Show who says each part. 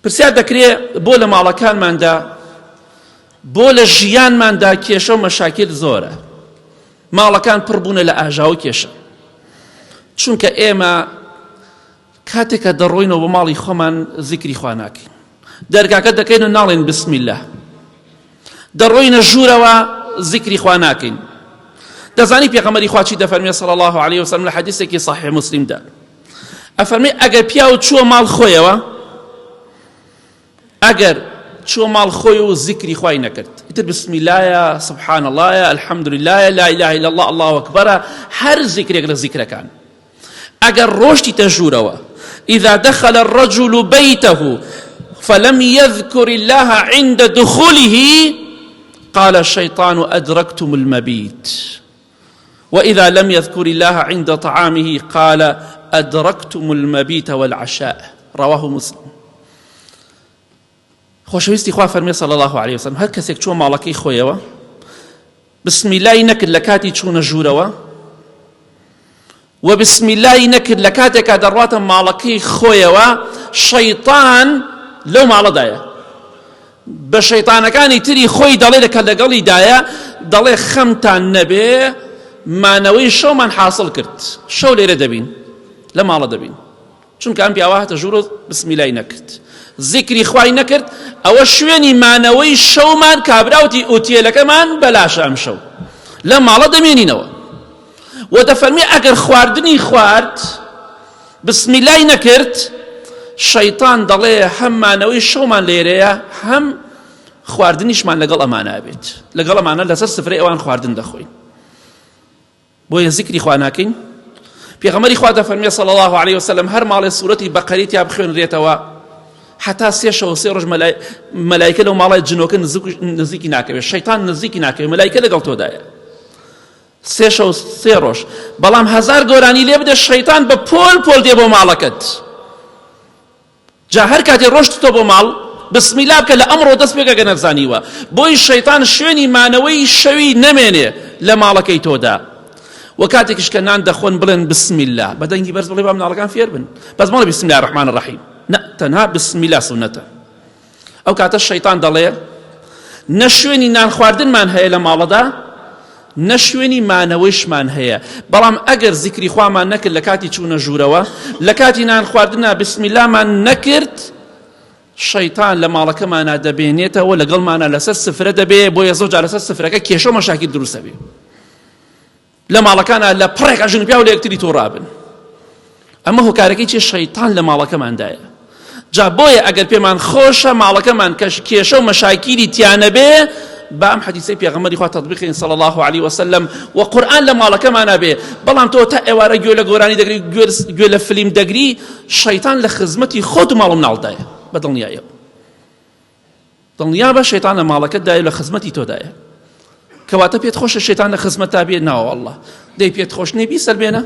Speaker 1: پرسیار دەکرێ بۆ لە ماڵەکانماندا بۆ لە ژیانماندا کێشە و مەشاکل زۆرە ماڵەکان پڕ بوونە لە ئاژاوە کێشە چونکە ئێمە کاتێک کە دەڕۆینەوە بۆ ماڵی خۆمان زیکری خوا ناکەین دەرگاکە دەکەین و ناڵێن بسم الله دەڕۆینە ژوورەوە زیکری خوا ناکەین دەزانی پێغەمبەری خوا چی دەفەرمێ صلی الله علیه وسلم لە حەدیثێکی صحیح مسلمدا ئەفەرمێ ئەگەر پیاو چووە ماڵ خۆیەوە ئەگەر چووە ماڵ خۆی و زیکری خوای نەکرد ئیتر بسم اللهە سبحان اللهە الحمد لله لا اله الا الله الله اکبر هەر زیکرێک لە زیکرەکان ئەگەر ڕۆشتیتە ژوورەوە اذا دخل الرجل بيته فلم يذكر الله عند دخوله قال الشيطان أدركتم المبيت وإذا لم يذكر الله عند طعامه قال أدركتم المبيت والعشاء رواه مسلم خۆشەویستی خوا فەرمی صلی الله عليه وسلم هەر کەسێک چووە ماڵەکەی خۆیەوە بسم اللهی نەکرد لە کاتی چوونە ژوورەوە و بسم اللهی نەکرد لە کاتێکا دەڕواتە ماڵەکەی خۆیەوە شەیطان لەو ماڵەدایە بە شەیتانەکانی تری خۆی دەڵێ کە لەگەڵی دایە دەڵێ خەمتان نەبێ مانەوەی شەومان حاصل کرد شەو لێرە دەبین لە ماڵە دەبین چونکە ئەم پیاوە هاتە ژوور و بسمیلای نەکرد زیکری خوای نەکرد ئەوە شوێنی مانەوەی شەومان کابراوتی ئوتێلەکەمان بەلاشە ئەم شەو لە ماڵە دەمێنینەوە و دەفەرمی ئەگەر خواردنی خوارد بسمیلای نەکرد شەیتان دەڵێ هەم مانەوەی شەومان لێرەیە هەم خواردنیشمان لەگەڵ ئەمانە بێت لەگەڵ ئەمانە لەسەر سفرەی ئەوان خواردن دەخۆین بۆیە زیکری خوا ناکەین پێغەمبەری خوا دەفەرمێ صلی الله علیه وسلم هەر ماڵێ سورەتی بەقەری تیا بخوێنرێتەوە حتا سێ شەو سێ ڕۆژ مەلایکە لەو ماڵای جنۆکە نزیکی ناکەوێت شەیتان نزیکی ناکەوێت مەلایکە لەگەڵ تۆدایە سێ شەو سێ ڕۆژ بەڵام هەزار گۆرانی لێ بدە شەیتان بە پۆل پۆل دێ بۆ ماڵەکەت جا هەر کاتێ ڕۆشت تۆ بۆ ماڵ بسم اللە بکە لە ئەمڕۆ دەست پێکە گەر نەتزانیوە بۆی شەیتان شوێنی مانەوەی شەوی نەمێنێ لە ماڵەکەی تۆدا و کاتێکیش کە نان دەخۆن بڵێن بسم اللە بە دەنگی بەرز بڵێ با مناڵەکان فێر بن بەس مەڵێ بسم اللە الرحمن الرحیم نە تەنها بسم اللە سوننەتە ئەو کاتە شەیتان دەڵێ نە شوێنی نان خواردنمان هەیە لە ماڵەدا نە شوێنی مانەوەیشمان هەیە بەڵام ئەگەر زیکری خوامان نەکرد لە کاتی چوونە ژوورەوە لە کاتی نان خواردنا بسمیلامان نەکرد شەیتان لە ماڵەکەمانە دەبێنێتەوە لەگەڵمانە لەسەر سفرە دەبێ بۆیە زۆر جار لەسەر سفرەکە کێشە و مەشاکیل دروستە بێ لە ماڵەکانا لە پڕێک ژن و پیاو لە یەکتری توڕابن ئەمە هۆکارەکەی چیە شەیتان لە ماڵەکەماندایە جا بۆیە ئەگەر پێمان خۆشە ماڵەکەمان کەش کێشە و مەشاکیلی تیانەبێ با ئەم حەدیسەی پێغەمبەری خوا تەطبیقین صلی الله علیه وسلم و قورئان لە ماڵەکەمانە بێ بەڵام تۆ تا ئێوارە گوێ لە گۆرانی دەگری گوێ لە فلیم دەگری شەیتان لە خزمەتی خۆت و ماڵ و مناڵدایە بە دڵنیایەوە دڵنیابە شەیتان لە ماڵەکەتدایە لە خزمەتی تۆدایە کەواتە پێت خۆشە شەیتان لە خزمەتتا بێ ناوەڵڵا دەی پێت خۆش نیە بیسەلمێنە.